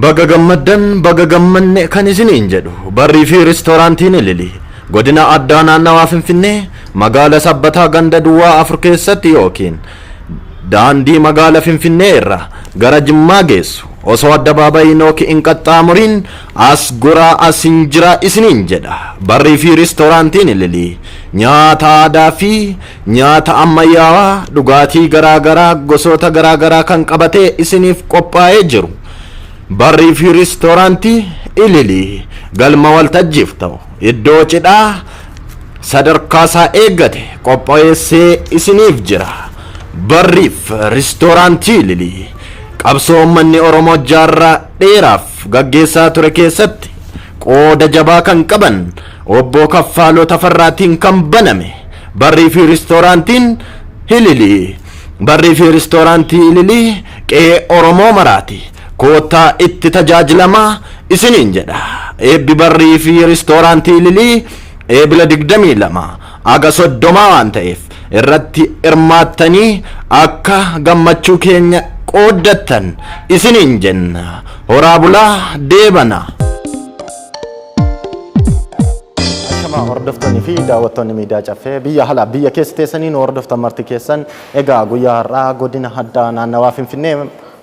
Baga gammaddan, baga gammanne kan isiniin jedhu Barrii fi Ristooraantiin Ilili godina addaa naannawaa Finfinnee, magaala Sabbataa, ganda duwwaa 4 keessatti yookiin daandii magaala Finfinnee irra gara Jimmaa geessu osoo addabaabayii Nooki hin qaxxaamuriin as goraa, asin jira isiniin jedha. Barrii fi Ristooraantiin Ilili nyaata aadaa fi nyaata ammayyaawaa, dhugaatii garaagaraa, gosoota garaagaraa kan qabatee isiniif qophaa'ee jiru. Barrii fi Ristooraantii Ilili galma waltajjiif ta'u, iddoo cidhaa sadarkaa isaa eeggate qopheessee isiniif jira. Barriif Ristooraantii Ilili qabsoo uummanni Oromoo jaarraa dheeraaf gaggeessaa ture keessatti qooda jabaa kan qaban obbo Kaffaaloo Tafarraatiin kan baname Barrii fi Ristooraantiin Ilili. Barrii fi Ristooraantii Ililii qe'ee Oromoo maraati. Koottaa itti tajaajilamaa isiniin jedha. Eebbi Barrii fi Ristooraantii Ililii Eebila 22 aga 30 waan ta'eef irratti hirmaattanii akka gammachuu keenya qooddattan isiniin jenna. Horaa bulaa, deebana. Ashama, hordoftoonni fi daawwattoonni miidiyaa Caffee biyya alaa biyya keessa teessanii nu hordoftan marti keessan. Egaa guyyaa har'aa godina addaa naannawaa Finfinnee,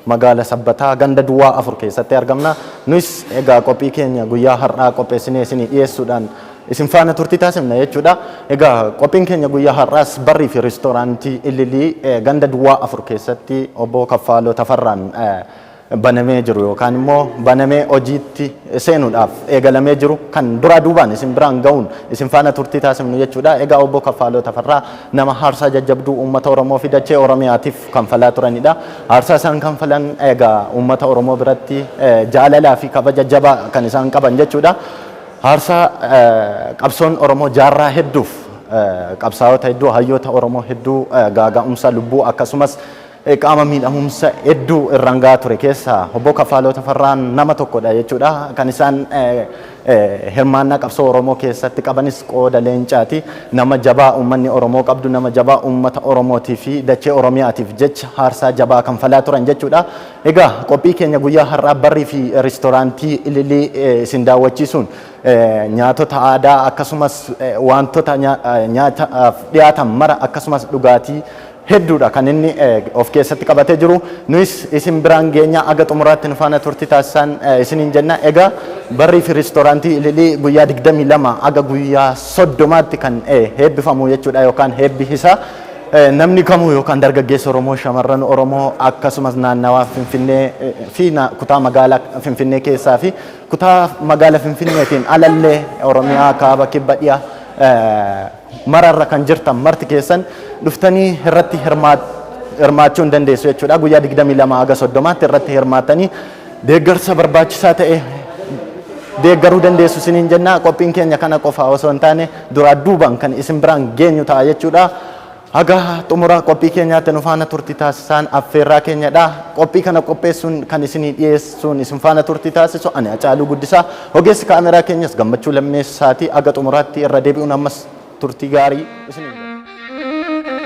magaala Sabbataa, ganda duwwaa 4 keessatti argamna. Nus egaa qophii keenya guyyaa har'aa qopheessinee isinii dhiyeessuudhaan isin faana turtii taasifna jechuudha. Egaa qophiin keenya guyyaa har'aas Barrii fi Ristooraantii Ililii ganda duwwaa 4 keessatti obbo Kaffaaloo Tafarraan banamee jiru yookaan immoo banamee hojiitti seenuudhaaf eegalamee jiru kan duraa duubaan isin biraan ga'uun isin faana turtii taasifnu jechuudha. Egaa obbo Kaffaaloo Tafarraa nama aarsaa jajjabduu uummata Oromoo fi dachee Oromiyaatiif kanfalaa turanidha. Aarsaa isaan kanfalan egaa uummata Oromoo biratti jaalalaa fi kabaja jabaa kan isaan qaban jechuudha. Aarsaa qabsoon Oromoo jaarraa hedduuf qabsaa'ota hedduu, hayyoota Oromoo hedduu gaaga'umsa lubbuu akkasumas qaama miidhamumsa hedduu irraan gahaa ture keessaa obbo Kaffaaloo Tafarraan nama tokkodha jechuudha. Kan isaan hirmaannaa qabsoo Oromoo keessatti qabanis qooda leencaati. Nama jabaa uummanni Oromoo qabdu, nama jabaa uummata Oromootii fi dachee Oromiyaatiif jecha aarsaa jabaa kanfalaa turan jechuudha. Egaa qophii keenya guyyaa har'aa Barrii fi Ristooraantii Ililii isin daawwachiisuun nyaatota aadaa akkasumas wantoota nyaataaf dhiyaatan mara akkasumas dhugaatii hedduudha kan inni of keessatti qabatee jiru. Nuyis isin biraan geenya, aga xumuraatti nu faana turtii taasisan isiniin jenna. Egaa Barrii fi Ristooraantii Ililii guyyaa 22 aga guyyaa 30tti kan eebbifamu jechuudha yookaan eebbi isaa. Namni kamuu yookaan dargaggeessa Oromoo, shamarran Oromoo akkasumas naannawaa Finfinnee fi kutaa magaalaa Finfinnee keessaa fi kutaa magaalaa Finfinneetiin alallee Oromiyaa kaaba, kibba, dhiyaa mararra kan jirtan marti keessan dhuftanii irratti hirmaachuu hin dandeessu jechuudha. Guyyaa 22 haga 30tti irratti hirmaattanii deeggarsa barbaachisaa ta'e deeggaruu dandeessu isiniin jenna. Qophiin keenya kana qofa osoo hin taane duraa duubaan kan isin biraan geenyu ta'a jechuudha. Haga xumura qophii keenyaatti nu faana turtii taasisaan affeerraa keenyadha. Qophii kana qopheessuun kan isinii dhiyeessuun isin faana turtii taasisu ani Acaaluu Guddisaa. Ogeessi kaameraa keenyas Gammachuu Lammeessaati. Haga xumuraatti irra deebi'uun ammas turtii gaarii isiniin jenna.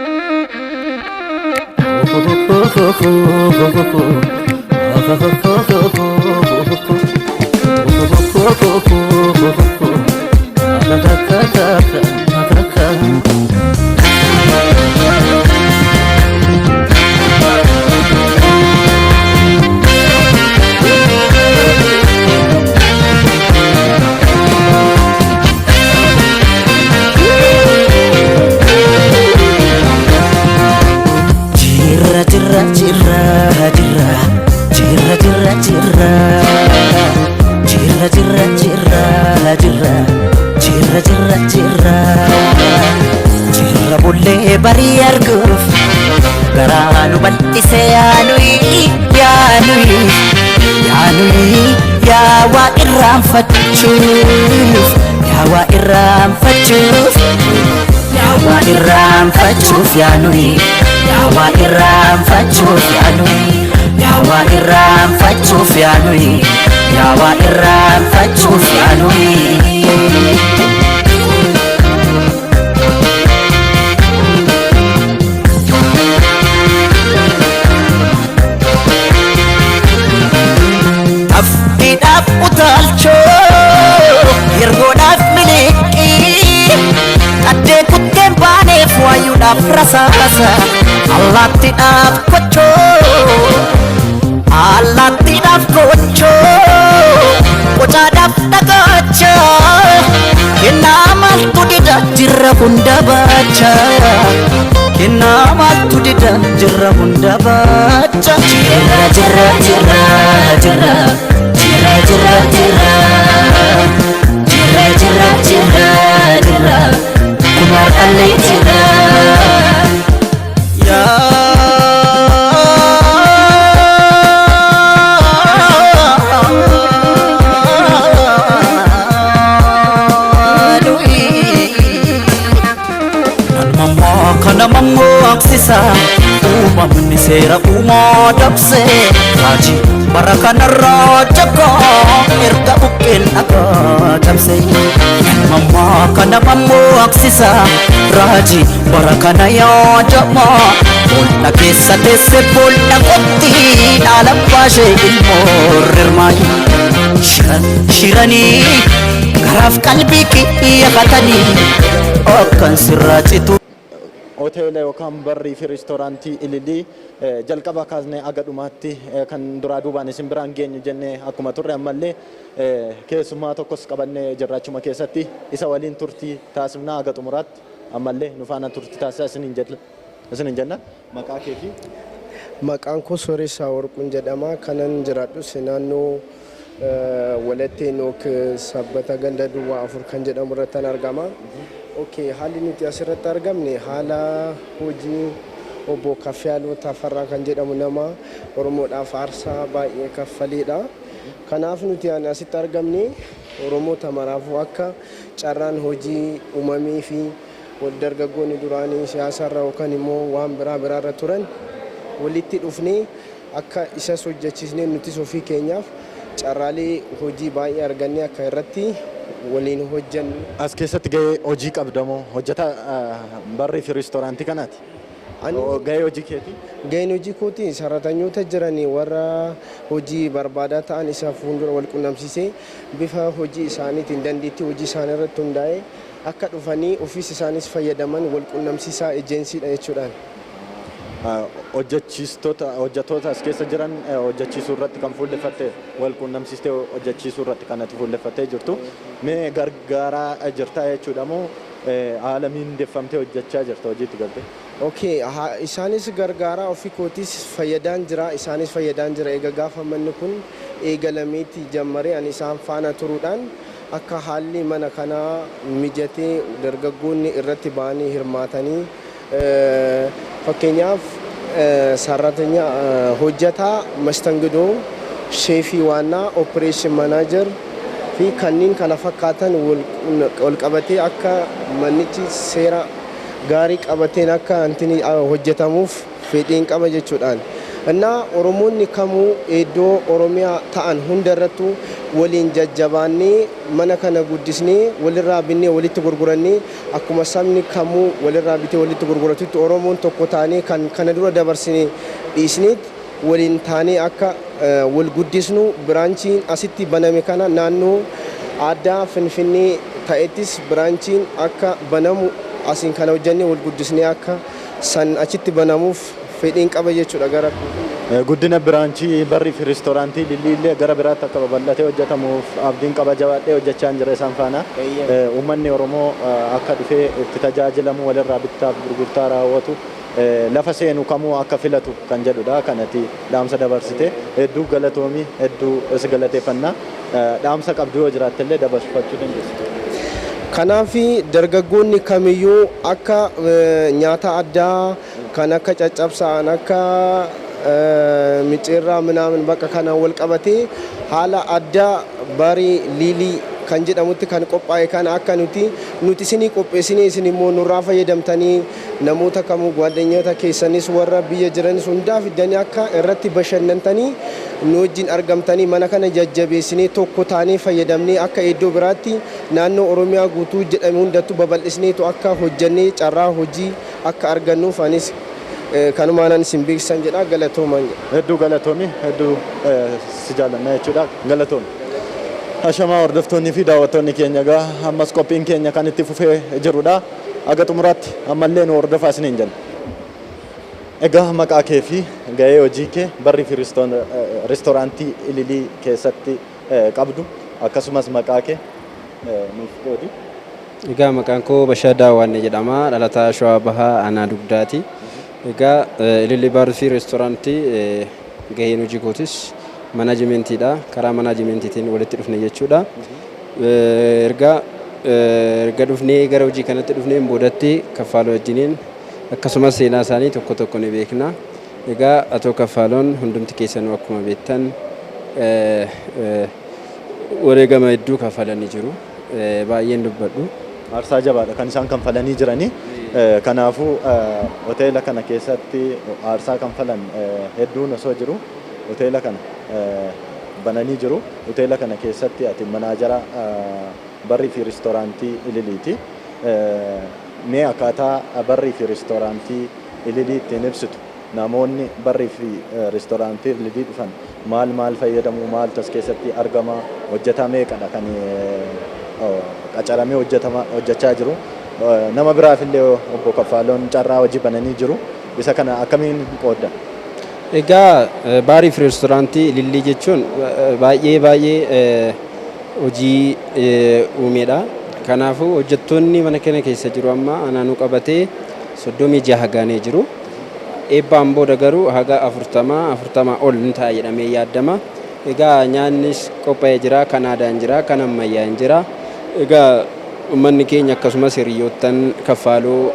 Jirra, jirra, jirra, jirra, jirra, jirra, jirra, jirra, jirra, jirra, jirra, jirra, jirra, jirra, jirra, bullee barii arguuf garaa nu bal'ise. Yaanuyi, yaanuyi, yaanuyi, yaa waa irraanfachuuf, yaa waa irraanfachuuf, yaa waa irraanfachuuf, yaanuyi, yaa waa irraanfachuuf, yaanuyi, yaa waa irraanfachuuf, yaanuyi, yaa waa irraanfachuuf, yaanuyi. Qawweedhaaf rasaasa, allaattiidhaaf kochoo, allaattiidhaaf kochoo, qocaadhaaf dhagaacha. Kennaa maaltu dida jirra hunda baacha? Kennaa maaltu dida jirra hunda baacha? Jirra jirra jirra jirra jirra jirra jirra jirra jirra jirra jirra kumaar dhallee jirra. Kana mammaksisa uumamni seera uumaa dabse, raajii bara kanarraa jakaa erga buqqeen dhagaa cabse. Mammaa kana mammaksisa raajii bara kana yaa jamaa, boolla keessa teesse boolla qotti dhaala baashee ilmoo rirmaayi. Shiran shiranii garaaf qalbii kiyya katanii akkan sirraa citu. Hoteela yookaan barrii fi reestooraantii Ililii jalqaba kaasnee aga dhumaatti kan duraa duubaan isin biraan geenyu jennee akkuma turre, ammallee keessummaa tokkos qabannee jirra. Achuma keessatti isa waliin turtii taasifnaa. Aga xumuraatti ammallee nu faana turtii taasisaa isiniin jenna. Maqaa kee fi? Maqaan koo Sooressaa Warquun jedhama. Kanan jiraadhus naannoo Walattee Nook Sabbata ganda duwwaa 4 kan jedhamu irratti argama. Okay, haalli nuti asirratti argamne haala hojii obbo Kaffiyaaloo Tafarraa kan jedhamu, nama Oromoodhaaf aarsaa baay'ee kaffaleedha. Kanaaf nuti ani asitti argamne Oromoota maraafuu akka carraan hojii uumamee fi dargaggoonni duraanii siyaasarra yookaan immoo waan biraa biraarra turan walitti dhufnee akka isas hojjechiisnee nutis ofii keenyaaf carraalee hojii baay'ee argannee akka irratti waliin hojjennu. As keessatti gahee hojii qabdamoo hojjetaa barrii fi reestooraantii kanaati? Gahee hojii keetii? Gaheen hojii kooti sararatanyoota jiranii warra hojii barbaadaa ta'an isa fuuldura wal qunnamsiisee bifa hojii isaaniitiin dandeettii hojii isaanii irratti hundaa'ee akka dhufanii ofiis isaanis fayyadaman wal qunnamsiisaa ejeensiidha jechuudhaan. Hojjechiistota, hojjettoota as keessa jiran hojjechiisuu irratti kan fuulleffatte, wal qunnamsiistee hojjechiisuu irratti kan ati fuulleffattee jirtu. Mee gargaaraa jirta jechuudha moo haala miindeffamtee hojjechaa jirta hojiitti galte? Okay, isaanis gargaaraa, ofii kootis fayyadaan jira, isaanis fayyadaan jira. Egaa gaafa manni kun eegalameeti jammaree ani isaan faana turuudhaan akka haalli mana kanaa mijatee dargaggoonni irratti ba'anii hirmaatanii, fakkeenyaaf sarratanya hojjetaa mastangidoo, sheefii waannaa, operation manager fi kanneen kana fakkaatan wal qabatee akka manichi seera gaarii qabateen akka antini hojjetamuuf fedhiin qaba jechuudhaan. Innaa Oromoonni kamuu iddoo Oromiyaa ta'an hunda irrattuu waliin jajjabaannee mana kana guddisnee walirraa binnee walitti gurgurannee, akkuma sabni kamuu walirraa bitee walitti gurguratutti Oromoon tokko taanee kan kana dura dabarsine dhiisneet waliin taanee akka wal guddisnu, branchiin asitti baname kana naannoo addaa Finfinnee ta'ettis branchiin akka banamu, asiin kana hojjennee wal guddisnee akka san achitti banamuuf fedhiin qaba jechuudha gara. Guddina branchii barrii fi reestooraantii Ililii gara biraatti akka babal'atee hojjetamuuf abdiin qaba, jabaadhee hojjechaa jira isaan faana. Uummanni Oromoo akka dhufee itti tajaajilamu, walirraa bittaaf gurgurtaa raawwatu, lafa seenu kamuu akka filatu kan jedhudha kanatti dhaamsa dabarsite. Hedduu galatoomii, hedduu si galateeffannaa. Dhaamsa qabdu yoo jiraatte illee dabarfachuu dandeessa. Kanaaf dargaggoonni kamiyyuu akka nyaata addaa kan akka caccabsaan, akka micciirraa minaamin bakka kanaan wal qabatee haala addaa barii liilii kan jedhamutti kan qophaa'e kana akka nuti isinii qopheessinee isin immoo nurraa fayyadamtanii namoota kamuu gwaaddanyoota keessanis warra biyya jiranis hundaa fiddanii akka irratti bashannantanii nu wajjin argamtanii mana kana jajjabeessinee tokko taanee fayyadamnee akka iddoo biraatti naannoo Oromiyaa guutuu jedhame hundattuu babal'isneetu akka hojjannee carraa hojii akka argannuuf anis kanumaanan isin beeksisan jedha, galatooman jedha. Hedduu galatoomi, hedduu si jaallanna jechuudha, galatoomi. Ashamaa, hordoftoonni fi daawwattoonni keenya, egaa ammas qophiin keenya kan itti fufee jirudha. Aga xumuraatti ammallee nu hordofaa isiniin jenna. Egaa maqaa kee fi gahee hojii kee barrii fi reestooraantii Ililii keessatti qabdu akkasumas maqaa kee nuuf qoodi. Egaa maqaan koo Bashaa Daawwaanne jedhama. Dhalataa Shawaa Bahaa Aanaa Dugdaati. Egaa Ililii Baarii fi Reestooraantii gaheen hojii kootis manaajimentiidha. Karaa manaajimentiitiin walitti dhufne jechuudha. Erga dhufnee gara hojii kanatti dhufneen boodatti Kaffaaloo wajjiniin akkasumas seenaa isaanii tokko tokko ni beekna. Egaa Atoo Kaffaaloon hundumti keessanuu akkuma beektan wareegama hedduu kaffalanii jiru. Baay'een dubbadhu. Aarsaa jabaadha kan isaan kanfalanii jiranii. Kanaafuu hoteela kana keessatti aarsaa kanfalan hedduun osoo jiru hoteela kana bananii jiru. Hoteela kana keessatti ati manaajara barrii fi reestooraantii Ililiiti. Mee akkaataa barrii fi reestooraantii Ililii ittiin ibsitu namoonni barrii fi reestooraantii Ililii dhufan maal maal fayyadamu, maaltu as keessatti argama, hojjetaa meeqadha kan qacaramee hojjechaa jiru. Nama biraaf illee obbo Kaffaaloon carraa hojii bananii jiru. Isa kana akkamiin qoodda? Egaa baarii fi reestooraantii Ilillii jechuun baay'ee baay'ee hojii uumeedha. Kanaafuu hojjettoonni mana kana keessa jiru amma anaanuu qabatee 36 gaanee jiru. Eebbaan booda garuu haga 40 40 ol ni ta'a jedhamee yaadama. Egaa nyaannis qophaa'ee jira, kan aadaan jira, kan ammayyaan jira. Egaa uummanni keenya akkasumas hiriyoottan Kaffaaloo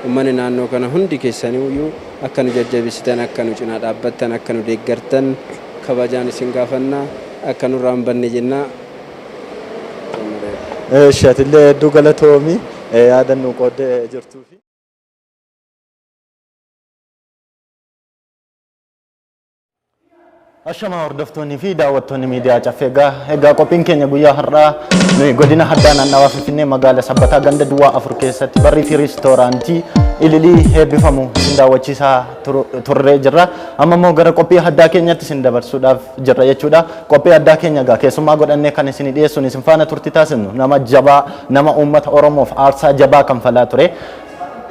uummanni naannoo kana hundi keessaniyyuu akka nu jajjabeessitan, akka nu cinaa dhaabbattan, akka nu deeggartan kabajaan isin gaafanna, akka nurraa hin banne jenna. Eeshi atillee hedduu galatoomi yaada nu qooddee jirtuufi. Ashamaa hordoftoonnii fi daawwattoonni miidiyaa Caffee egaa qophiin keenya guyyaa har'aa nuyi godina addaa naannawaa Finfinnee magaala Sabbataa ganda Duwwaa 4 keessatti barrii fi reestooraantii Ililii eebbifamu isin daawwachiisaa turree jirra. Amma immoo gara qophii addaa keenyatti isin dabarsuudhaaf jirra jechuudha. Qophii addaa keenya egaa keessummaa godhannee kan isin dhiyeessuun isin faana turtii taasisnu nama jabaa, nama uummata Oromoof aarsaa jabaa kanfalaa ture.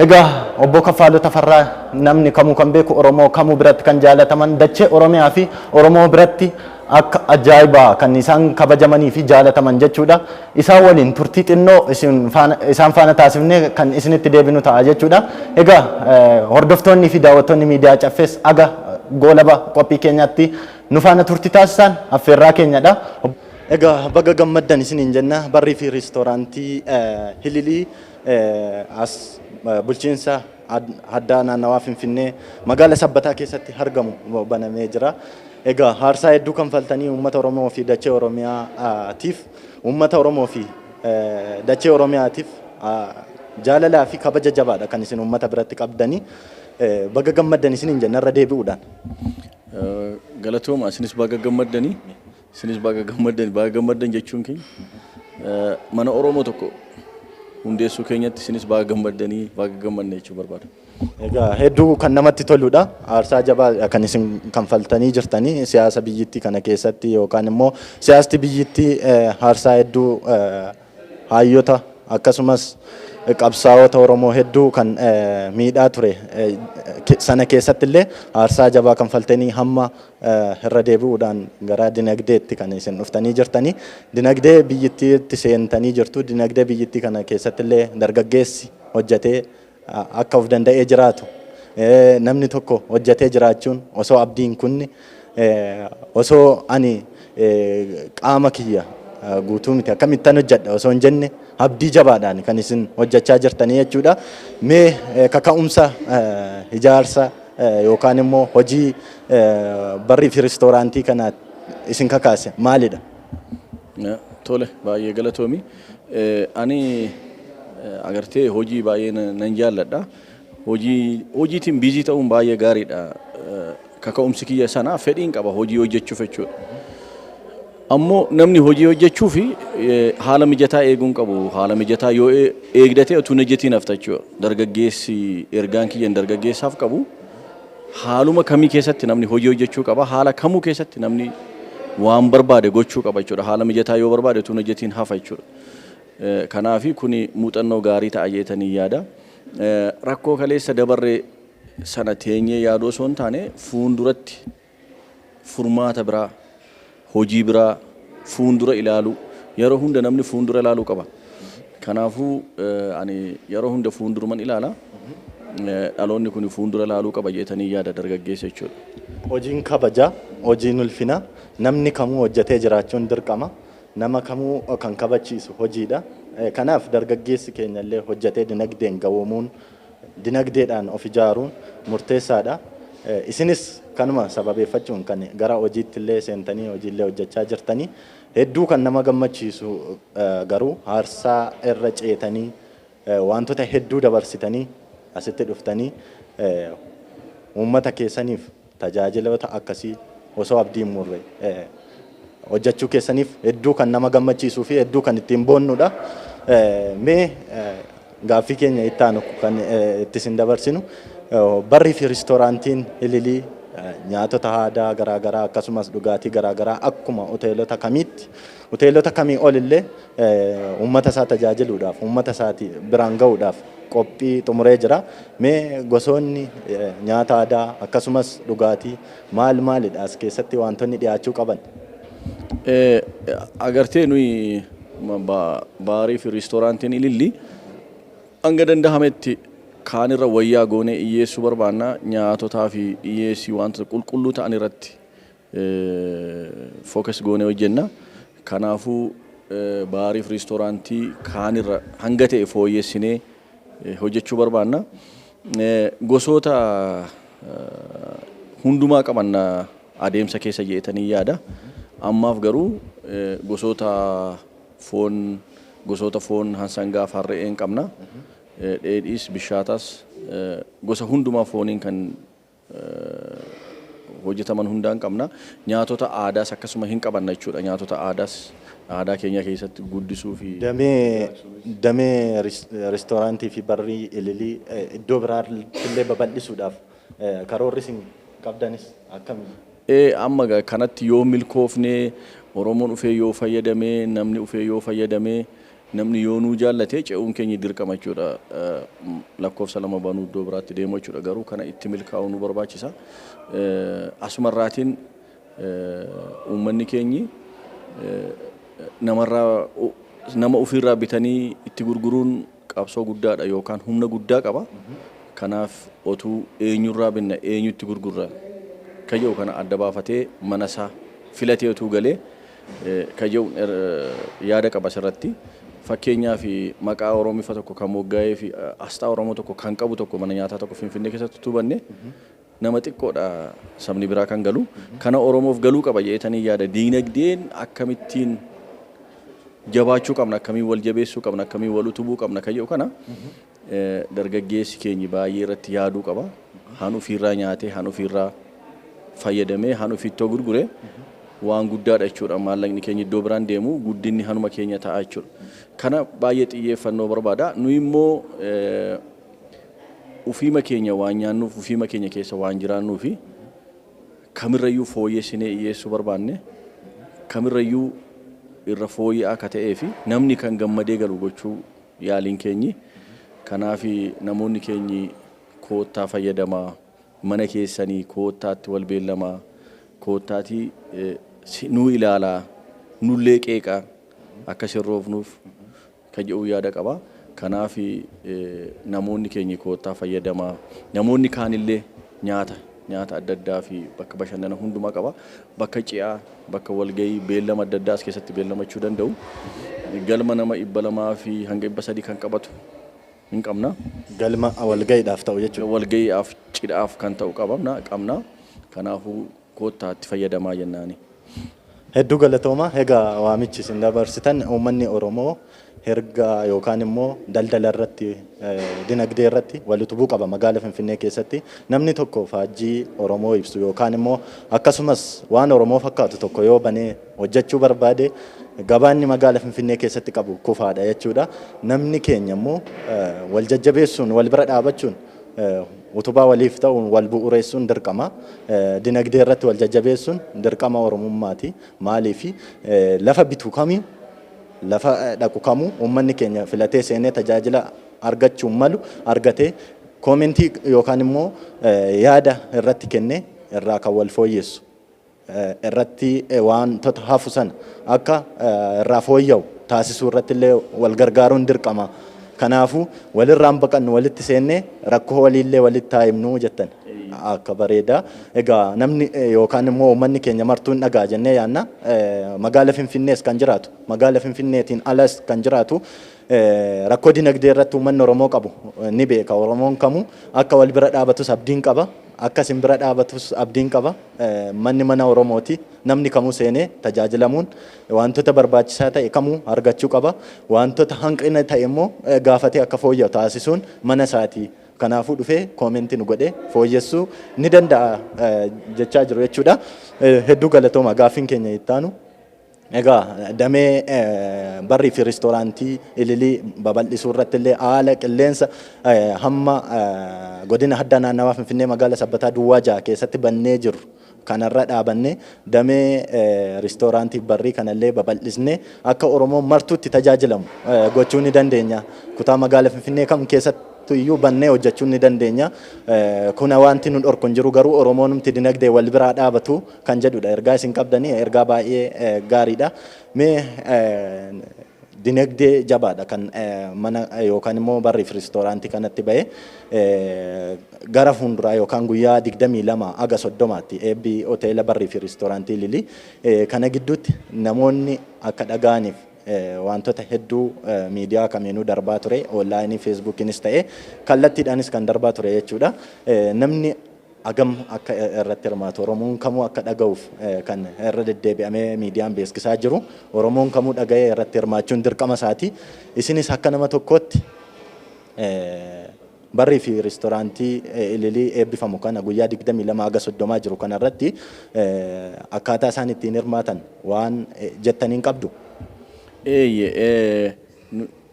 Egaa obbo Kaffaaloo Tafarraa namni kamuu kan beeku Oromoo kamuu biratti kan jaalataman dachee Oromiyaa fi Oromoo biratti akka ajaa'ibaa kan isaan kabajamanii fi jaalataman jechuudha. Isaan waliin turtii xinnoo isaan faana taasifnee kan isinitti deebinu ta'a jechuudha. Egaa hordoftoonni fi daawwattoonni miidiyaa Caffees aga goolaba qophii keenyaatti nu faana turtii taasisan affeerraa keenyadha. Egaa baga gammaddan isiniin jenna barrii fi reestooraantii Ililii as bulchiinsa addaa naannawaa Finfinnee magaala Sabbataa keessatti argamu banamee jira. Egaa aarsaa hedduu kanfaltanii uummata Oromoo fi dachee Oromiyaatiif uummata Oromoo fi dachee Oromiyaatiif jaalalaa fi kabaja jabaadha kan isin uummata biratti qabdanii. Baga gammaddan isiniin jenna irra deebi'uudhaan. Galatooma isinis baga gammaddanii isinis baga gammaddan baga gammaddan jechuun keenya mana Oromoo tokko hundeessuu keenyatti isinis baga gammaddanii baga gammadne jechuu barbaada. Egaa hedduu kan namatti toludha. Aarsaa jabaa kan isin kanfaltanii jirtanii siyaasa biyyittii kana keessatti yookaan immoo siyaasti biyyittii aarsaa hedduu hayyota akkasumas qabsaa'ota Oromoo hedduu kan miidhaa ture sana keessatti illee aarsaa jabaa kanfaltanii hamma irra deebi'uudhaan gara dinagdeetti kan isin dhuftanii jirtanii. Dinagdee biyyittiitti seentanii jirtu. Dinagdee biyyittii kana keessatti illee dargaggeessi hojjetee akka of danda'ee jiraatu namni tokko hojjetee jiraachuun osoo abdiin kunni osoo ani qaama kiyya guutuu miti akkamittan hojjedha osoo hin jenne abdii jabaadhaan kan isin hojjechaa jirtanii jechuudha. Mee kaka'umsa ijaarsa yookaan immoo hojii barrii fi reestooraantii kana isin kakaase maalidha? Tole baay'ee galatoomi. Ani agartee hojii baay'ee nan jaalladha. Hojiitiin biizii ta'uun baay'ee gaariidha. Kaka'umsi kiyya sanaa fedhiin qaba hojii hojjechuuf jechuudha. Ammoo namni hojii hojjechuu fi haala mijataa eeguun qabu. Haala mijataa yoo eegdate utuu hin hojjetiin hafta jechuudha. Dargaggeessi ergaan kiyyan dargaggeessaaf qabu haaluma kamii keessatti namni hojii hojjechuu qaba. Haala kamuu keessatti namni waan barbaade gochuu qaba jechuudha. Haala mijataa yoo barbaade utuu hin hojjetiin hafa jechuudha. Kanaafi kuni muuxannoo gaarii ta'a jeetanii yaada. Rakkoo kaleessa dabarree sana teenyee yaaduu osoo hin taane, fuulduratti furmaata biraa, hojii biraa fuuldura ilaaluu. Yeroo hunda namni fuuldura ilaaluu qaba. Kanaafuu ani yeroo hunda fuulduruman ilaala. Dhaloonni kun fuuldura ilaaluu qaba jeetanii yaada dargaggeessa jechuudha. Hojiin kabajaa, hojiin ulfina, namni kamuu hojjetee jiraachuun dirqama. Nama kamuu kan kabachiisu hojiidha. Kanaaf dargaggeessi keenya illee hojjetee dinagdeen gawoomuun, dinagdeedhaan of ijaaruun murteessaadha. Isinis kanuma sababeeffachuun kan gara hojiitti illee seentanii hojiillee hojjechaa jirtanii, hedduu kan nama gammachiisu garuu aarsaa irra ceetanii, wantoota hedduu dabarsitanii asitti dhuftanii uummata keessaniif tajaajiloota akkasii osoo abdii hin murre hojjechuu keessaniif hedduu kan nama gammachiisuu fi hedduu kan ittiin boonnudha. Mee gaaffii keenya itti aanu kan itti isin dabarsinu, barrii fi riistooraantiin Ililii nyaatota aadaa garaagaraa akkasumas dhugaatii garaagaraa akkuma hoteelota kamiitti, hoteelota kamii ol illee uummata isaa tajaajiluudhaaf, uummata isaatii biraan gahuudhaaf qophii xumuree jira. Mee gosoonni nyaata aadaa akkasumas dhugaatii maal maalidha as keessatti wantoonni dhiyaachuu qaban? Agartee, nuyi baarii fi riistooraantiin Ilillii hanga danda'ametti kaanirra wayyaa goonee dhiyyeessuu barbaanna. Nyaatotaa fi dhiyyeessii wantoota qulqulluu ta'an irratti focus goonee hojjenna. Kanaafuu baarii fi riistooraantii kaanirra hanga ta'e fooyyessinee hojjechuu barbaanna. Gosoota hundumaa qabanna adeemsa keessa jeetanii yaada. Ammaaf garuu gosoota foon hansangaa farre'een qabna. Dheedhiis, bishaatas, gosa hundumaa fooniin kan hojjetaman hundaan qabna. Nyaatota aadaas akkasuma hin qabanna jechuudha. Nyaatota aadaas aadaa keenya keessatti guddisuu fi Damee riistooraantii fi barrii Ililii iddoo biraatti illee babal'isuudhaaf karoorri isin qabdanis akkami? Amma kanatti yoo milkoofnee, Oromoon dhufee yoo fayyadamee, namni dhufee yoo fayyadamee, namni yoo nuu jaallatee, ce'uun keenya dirqama jechuudha. Lakkoofsa lama banuu, iddoo biraatti deemu jechuudha. Garuu kana itti milkaa'uu nu barbaachisa. Asumarraatiin uummanni keenyi namarraa, nama ofiirraa bitanii itti gurguruun qabsoo guddaadha yookaan humna guddaa qaba. Kanaaf otuu eenyurraa binna, eenyutti gurgurra kayyoo kana adda baafatee mana isaa filatee otuu galee kayyoo yaada qaba asirratti. Fakkeenyaaf, maqaa Oromifa tokko kan moggaa'ee fi asxaa Oromoo tokko kan qabu tokko, mana nyaataa tokko Finfinnee keessatti utuu banne, nama xiqqoodha sabni biraa kan galu. Kana Oromoof galuu qaba jedhetanii yaada. Diinagdeen akkamittiin jabaachuu qabna, akkamiin wal jabeessuu qabna, akkamiin wal utubuu qabna kayyoo kana dargaggeessi keenya baay'ee irratti yaaduu qaba. Han ofiirraa nyaatee, han ofiirraa fayyadamee, han ofiittoo gurgure waan guddaadha jechuudha. Maallaqni keenya iddoo biraan deemu, guddinni hanuma keenya ta'a jechuudha. Kana baay'ee xiyyeeffannoo barbaada. Nu immoo ufiima keenya waan nyaannuuf, ufiima keenya keessa waan jiraannuu fi kamirrayyuu fooyyessinee dhiyeessuu barbaanne, kamirrayyuu irra fooyya'aa akka ta'ee fi namni kan gammadee galu gochuu yaaliin keenyi. Kanaaf namoonni keenyi koottaa fayyadamaa, mana keessanii koottaatti wal beellamaa, koottaatii nuu ilaalaa, nullee qeeqaa akka sirroofnuuf kan jedhu yaada qaba. Kanaaf namoonni keenya koottaa fayyadamaa, namoonni kaanillee nyaata adda addaa fi bakka bashannana hundumaa qaba. Bakka ci'aa, bakka walgahii, beellama adda addaa as keessatti beellamachuu danda'u. Galma nama 200 fi hanga 300 kan qabatu hin qabna. Galma walgahiidhaaf ta'u jechuudha. Walgahiidhaaf, cidhaaf kan ta'u qabna. Kanaafuu koottaatti fayyadamaa jennaani. Hedduu galatooma. Egaa waamichi isin dabarsitan, uummanni Oromoo herga yookaan immoo daldala irratti, dinagdee irratti wal utubuu qaba magaala Finfinnee keessatti. Namni tokko faajjii Oromoo ibsu yookaan immoo akkasumas waan Oromoo fakkaatu tokko yoo banee hojjechuu barbaade, gabaanni magaala Finfinnee keessatti qabu kufaadha jechuudha. Namni keenya immoo wal jajjabeessuun, wal bira dhaabachuun, utubaa waliif ta'uun wal bu'uureessuun dirqama. Dinagdee irratti wal jajjabeessuun dirqama Oromummaati. Maaliif, lafa bitu kamii, lafa dhaqu kamuu uummanni keenya filatee seenee tajaajila argachuun malu argatee koomentii yookaan immoo yaada irratti kennee irraa kan wal fooyyessu irratti wantoota hafu sana akka irraa fooyya'u taasisuu irratti illee wal gargaaruun dirqama. Kanaafuu walirraan baqannu, walitti seennee rakkoo waliillee walitti haa himnuu jettan. Akka bareedaa. Egaa namni yookaan immoo uummanni keenya martuun dhagaa jennee yaanna. Magaala Finfinnees kan jiraatu, magaala Finfinneetiin alas kan jiraatu, rakkoo dinagdee irratti uummanni Oromoo qabu ni beeka. Oromoon kamuu akka wal bira dhaabatus abdiin qaba. Akka isin bira dhaabatus abdiin qaba. Manni mana Oromooti. Namni kamuu seenee tajaajilamuun wantoota barbaachisaa ta'e kamuu argachuu qaba. Wantoota hanqina ta'e immoo gaafatee akka fooyya'u taasisuun mana isaati. Kanaafuu dhufee koomentii nu godhee fooyyessuu ni danda'a jechaa jiru jechuudha. Hedduu galatooma. Gaaffiin keenya itti aanu. Egaa damee barrii fi riistooraantii Ililii babal'isuu irratti illee haala qilleensa hamma godina addaa naannawaa Finfinnee magaala Sabbataa Duwwaa 6 keessatti bannee jiru kanarra dhaabannee damee riistooraantii barrii kanallee babal'isnee akka Oromoon martuutti tajaajilamu gochuu ni dandeenya. Kutaa magaala Finfinnee kam keessatti iyyuu bannee hojjechuu ni dandeenya. Kuna wanti nu dhorku hin jiru, garuu Oromoonumti dinagdee wal biraa dhaabatu kan jedhudha. Ergaa isin qabdanii ergaa baay'ee gaariidha. Mee dinagdee jabaadha kan mana yookaan immoo barrii fi riistooraantii kanatti ba'e. Gara fuulduraa yookaan guyyaa 22 aga 30tti eebbi hoteela barrii fi riistooraantii Ililii. Kana gidduutti namoonni akka dhaga'aniif wantoota hedduu miidiyaa kamiinuu darbaa ture, onlaayinii, feesbuukiinis ta'e kallattiidhaanis kan darbaa ture jechuudha. Namni agam akka irratti hirmaatu, Oromoon kamuu akka dhaga'uuf kan irra deddeebi'amee miidiyaan beeksisaa jiru, Oromoon kamuu dhaga'ee irratti hirmaachuun dirqama isaati. Isinis akka nama tokkootti barrii fi riistooraantii Ililii eebbifamu kana guyyaa 22 haga 30 jiru kana irratti akkaataa isaan ittiin hirmaatan waan jettaniin qabdu. Eeyye,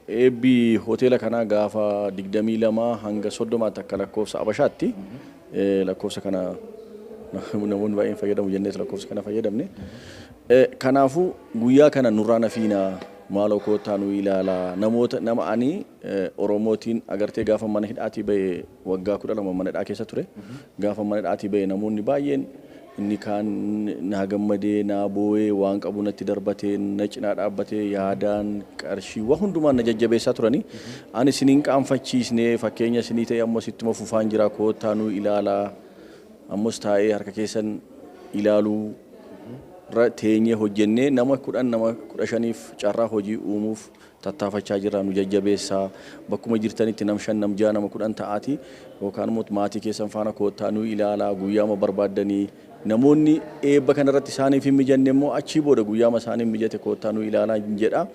eebbi hoteela kanaa gaafa 22 hanga 30tti akka lakkoofsa Abashaatti. Lakkoofsa kana namoonni baay'een fayyadamu jennees lakkoofsa kana fayyadamne. Kanaafuu guyyaa kana nurraa nafiinaa, maaloo koottaa nu ilaalaa. Namoota nama ani Oromootiin agartee gaafa mana hidhaatii ba'e, waggaa 12 mana hidhaa keessa ture. Gaafa mana hidhaatii ba'e namoonni baay'een, inni kaan naa gammadee, naa boo'ee, waan qabu natti darbatee, na cinaa dhaabbatee, yaadaan, qarshii, waa hundumaan na jajjabeessaa turanii. Ani isiniin qaanfachiisnee fakkeenya isinii ta'e ammas ittuma fufaan jira. Koottaa nu ilaalaa. Ammas taa'ee harka keessan ilaaluu irra teenyee hojjennee nama 10, nama 15f carraa hojii uumuuf tattaafachaa jirra. Nu jajjabeessaa. Bakkuma jirtanitti nam 5, nam 6, nama 10 ta'aati yookaan immoo maatii keessan faana koottaa nu ilaalaa. Guyyaama barbaaddanii, namoonni eebba kanarratti isaaniif hin mijanne immoo achii booda guyyaama isaaniif mijate koottaa nu ilaalaa jedha.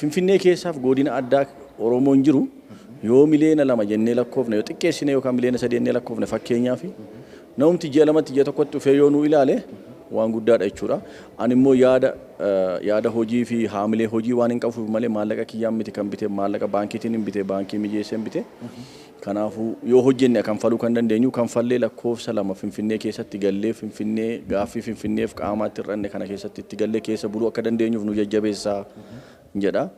Finfinnee keessaaf godina addaa Oromoon jiru yoo miliyoona 2 jennee lakkoofne, yoo xiqqeessine, yookaan miliyoona 3 jennee lakkoofne, fakkeenyaaf namumti ji'a 2tti, ji'a 1tti dhufee yoo nu ilaale waan guddaadha jechuudha. Ani immoo yaada hojii fi haamilee hojii waan hin qabuuf malee maallaqa kiyyaan miti kan bite, maallaqa baankiitiin hin bite, baankii mijeessee hin bite. Kanaafuu yoo hojjenne kanfaluu kan dandeenyu, kanfallee lakkoofsa 2 Finfinnee keessatti gallee, Finfinnee gaaffii Finfinneef qaamaatti hir'anne kana keessatti itti gallee keessa buluu akka dandeenyuuf nu jajjabeessaa jedha.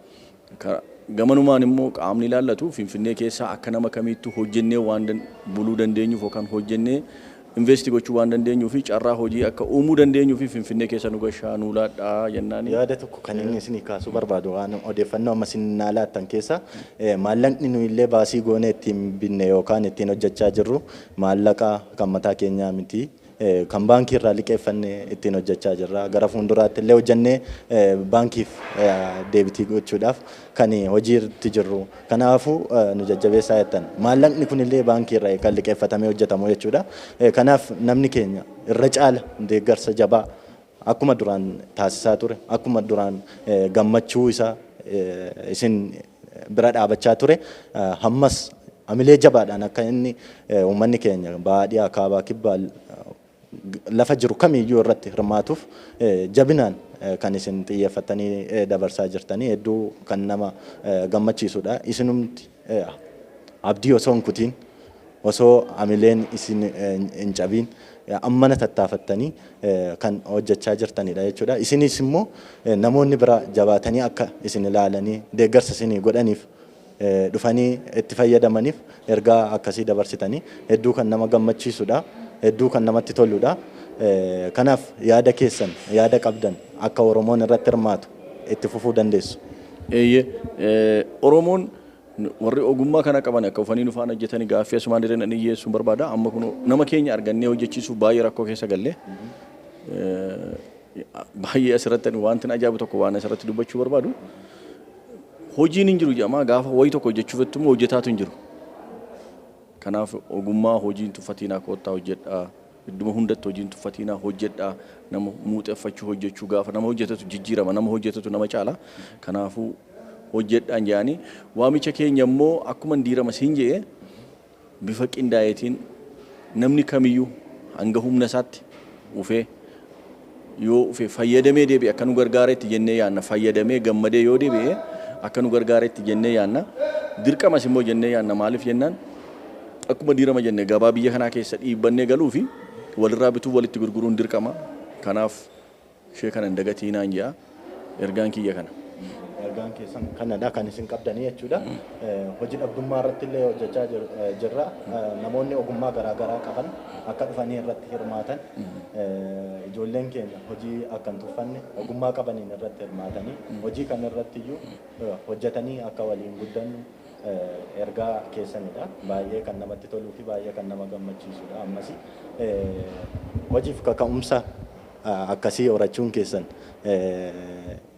Gamanumaan immoo qaamni ilaallatu Finfinnee keessaa akka nama kamiittuu hojjennee waan buluu dandeenyuuf yookaan hojjennee invest gochuu waan dandeenyuu fi carraa hojii akka uumuu dandeenyuu fi Finfinnee keessa nu gashaa, nu laadhaa jennaani. Yaada tokko kan inni isinii kaasuu barbaadu, waan odeeffannoo amma isin naa laattan keessa, maallaqni nu illee baasii goonee ittiin binne yookaan ittiin hojjechaa jirru maallaqa kan mataa keenyaa miti. Kan baankii irraa liqeeffannee ittiin hojjechaa jirra. Gara fuulduraatti illee hojjennee baankiif deebitii gochuudhaaf kan hojiitti jirru. Kanaafuu nu jajjabeessaa jettan. Maallaqni kunillee baankii irraa kan liqeeffatamee hojjetamu jechuudha. Kanaaf namni keenya irra caala deeggarsa jabaa akkuma duraan taasisaa ture, akkuma duraan gammachuu isaa isin bira dhaabachaa ture, hammas amilee jabaadhaan akka inni uummanni keenya baadiyyaa, kaabaa, kibbaa, lafa jiru kamiyyuu irratti hirmaatuuf jabinaan kan isin xiyyeeffattanii dabarsaa jirtanii hedduu kan nama gammachiisudha. Isinumti abdii osoo hin kutiin, osoo amileen isin hin cabiin ammana tattaafattanii kan hojjechaa jirtanidha jechuudha. Isinis immoo namoonni biraa jabaatanii akka isin ilaalanii deeggarsa isinii godhaniif dhufanii itti fayyadamaniif ergaa akkasii dabarsitanii hedduu kan nama gammachiisudha. Hedduu kan namatti toludha. Kanaaf yaada keessan, yaada qabdan akka Oromoon irratti hirmaatu itti fufuu dandeessu. Eeyyee, Oromoon warri ogummaa kana qaban akka dhufanii nu faana hojjetanii gaaffii asumaan dirreen dhiyyeessuun barbaada. Amma kun nama keenya argannee hojjechiisuuf baay'ee rakkoo keessa galle. Baay'ee asirratti wanti ajaa'ibu tokko waan asirratti dubbachuu barbaadu. Hojiin hin jiru jedhama, gaafa wayii tokko hojjechuuf immoo hojjetaatu hin jiru. Kanaaf ogummaa hojiin tuffatinaa, koottaa hojjedhaa. Idduma hundatti hojiin tuffatinaa, hojjedhaa. Nama muuxeffachuu, hojjechuu, gaafa nama hojjetatu jijjiirama, nama hojjetatu nama caala. Kanaafuu hojjedhaan jedhanii waamicha keenya immoo akkuma diirama siin jedhee bifa qindaa'eetiin namni kamiyyuu hanga humna isaatti ufee yoo ufe fayyadamee deebi'e akka nu gargaaretti jennee yaanna. Fayyadamee gammadee yoo deebi'e akka nu gargaaretti jennee yaanna. Dirqamas immoo jennee yaanna. Maaliif jennaan, akkuma diirama jenne gabaa biyya kanaa keessa dhiibbannee galuu fi walirraa bituu walitti gurguruun dirqama. Kanaaf ishee kana hin dagatiinaan jedha, ergaan kiyya kana. Ergaan keessan kanadha kan isin qabdanii jechuudha. Hojii dhabdummaa irratti illee hojjechaa jirra. Namoonni ogummaa garaagaraa qaban akka dhufanii irratti hirmaatan, ijoolleen keenya hojii akka hin tuffanne ogummaa qabaniin irratti hirmaatanii hojii kana irratti iyyuu hojjetanii akka waliin guddannu ergaa keessanidha. Baay'ee kan namatti toluu fi baay'ee kan nama gammachiisudha. Ammas hojiif kaka'umsa akkasii horachuun keessan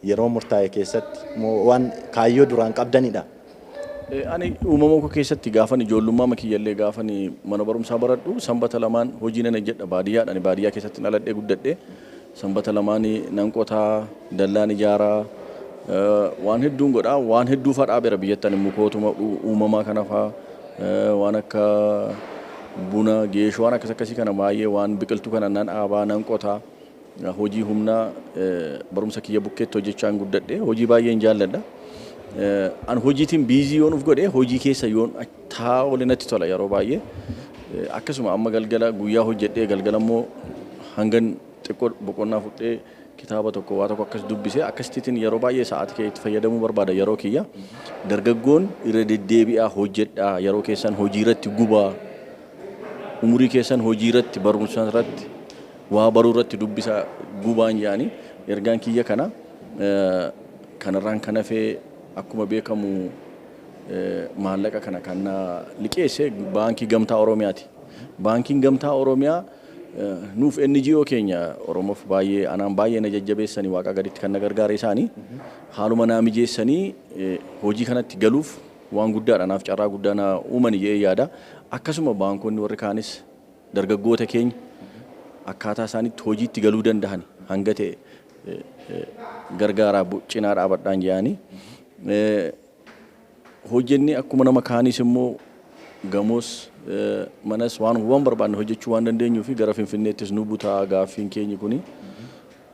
yeroo murtaa'e keessatti waan kaayyoo duraan qabdanidha. Ani uumama koo keessatti gaafan ijoollummaa makiyyallee gaafan mana barumsaa baradhu sanbata lamaan hojii nan hojjedha baadiyyaadha. Ani baadiyyaa keessatti dhaladhee guddadhe. Sanbata lamaan nan qotaa, dallaan ijaaraa, waan hedduun godhaa, waan hedduu fa'aa dhaabeera biyyattan mukootuma uumamaa kana fa'aa, waan akka buna, geeshoo, waan akkas akkasii kana baay'ee, waan biqiltuu kana nan dhaabaa, nan qotaa. Hojii humnaa barumsa kiyya bukkeetti hojjechaan guddadhe, hojii baay'een jaalladha. An hojiitiin busy yoon uf godhe, hojii keessa yoon taa'u natti tola yeroo baay'ee. Akkasuma amma galgala guyyaa hojjedhee galgala immoo hangan xiqqoo boqonnaa fudhee kitaaba tokko waa tokko akkas dubbisee akkasittiin yeroo baay'ee sa'aatii kee itti fayyadamuu barbaada yeroo kiyya. Dargaggoon irra deddeebi'aa hojjedhaa, yeroo keessan hojii irratti gubaa, umurii keessan hojii irratti, barumsa irratti, waa baruu irratti dubbisa gubaan jedhanii ergaan kiyya kana. Kanarraan kan hafee akkuma beekamu maallaqa kana kan liqeesse Baankii Gamtaa Oromiyaati. Baankiin Gamtaa Oromiyaa nuuf NGO keenya Oromoof baay'ee anaan baay'ee na jajjabeessanii, waaqa gaditti kan na gargaare isaanii, haaluma naa mijeessanii hojii kanatti galuuf waan guddaadha, naaf carraa guddaa na uumani jedhee yaada. Akkasuma baankonni warri kaanis dargaggoota keenya akkaataa isaanitti hojiitti galuu danda'an hanga ta'e gargaaraa, cinaa dhaabadhaan jedhanii. Hojjenni akkuma nama kaaniis immoo gamoos manas waan waan barbaanne hojjechuu waan dandeenyuu fi gara Finfinneettis nu butaa gaaffiin keenya kuni.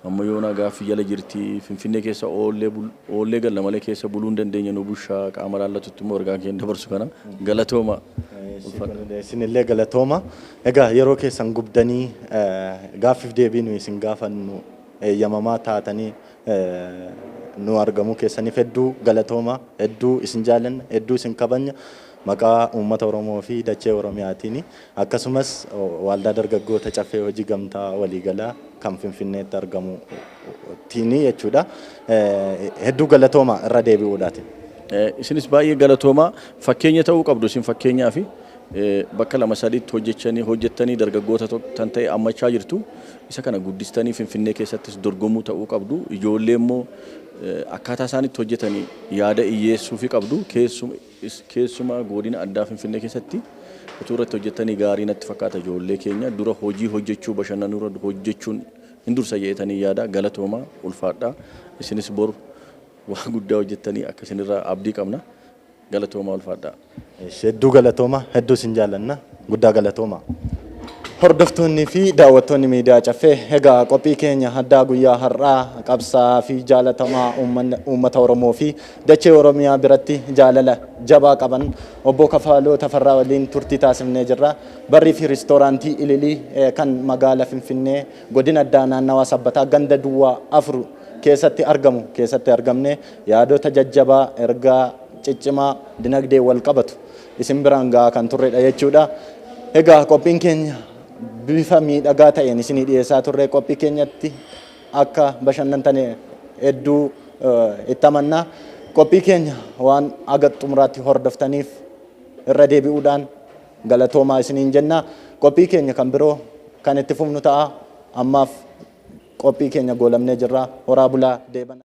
Amma yoona gaaffii jala jirti. Finfinnee keessa oollee oollee galla malee keessa buluu hin dandeenya, nu bushaa. Qaama laallatutti immoo ergaa keenya dabarsu kana. Galatooma. Isinillee galatooma. Egaa yeroo keessan gubdanii gaaffiif deebii nuyi isin gaafannu eeyyamamaa taatanii nu argamuu keessaniif hedduu galatooma. Hedduu isin jaalanna, hedduu isin kabajna. Maqaa uummata Oromoo fi dachee Oromiyaatiin, akkasumas Waldaa Dargaggoota Caffee Hojii Gamtaa Waliigalaa kan Finfinneetti argamu tiini jechuudha. Hedduu galatooma irra deebi'uudhaati. Isinis baay'ee galatooma. Fakkeenya ta'uu qabdu isin. Fakkeenyaa fi bakka lama sadiitti hojjechanii hojjettanii dargaggoota tan ta'e ammachaa jirtu. Isa kana guddistanii Finfinnee keessattis dorgomuu ta'uu qabdu. Ijoollee immoo akkaataa isaanitti hojjetanii yaada dhiyyeessuufi qabdu. Keessumaa godina addaa Finfinnee keessatti utuu irratti hojjetanii gaarii natti fakkaata. Ijoollee keenya dura hojii hojjechuu, bashannanuu irra hojjechuun hin dursa jedhetanii yaada. Galatooma, ulfaadhaa. Isinis bor waa guddaa hojjettanii akka isinirraa abdii qabna. Galatooma, ulfaadhaa. Hedduu galatooma, hedduu isin jaallanna, guddaa galatooma. Hordoftoonni fi daawwattoonni miidiyaa Caffee, egaa qophii keenya addaa guyyaa har'aa qabsaa fi jaalatamaa uummata Oromoo fi dachee Oromiyaa biratti jaalala jabaa qaban obbo Kafaaloo Tafarraa waliin turtii taasifnee jirra. Barrii fi Riistooraantii Ililii kan magaala Finfinnee, godina addaa naannawaa Sabbataa, ganda duwwaa 4 keessatti argamu keessatti argamne yaadota jajjabaa ergaa ciccimaa dinagdee wal qabatu isin biraan gahaa kan turredha jechuudha. Egaa qophiin keenya bifa miidhagaa ta'een isinii dhiyeessaa turre. Qophii keenyatti akka bashannantan hedduu itti amannaa. Qophii keenya waan aga xumuraatti hordoftaniif irra deebi'uudhaan galatoomaa isiniin jenna. Qophii keenya kan biroo kan itti fufnu ta'a. Ammaaf qophii keenya goolamnee jirra. Horaa bulaa, deebana.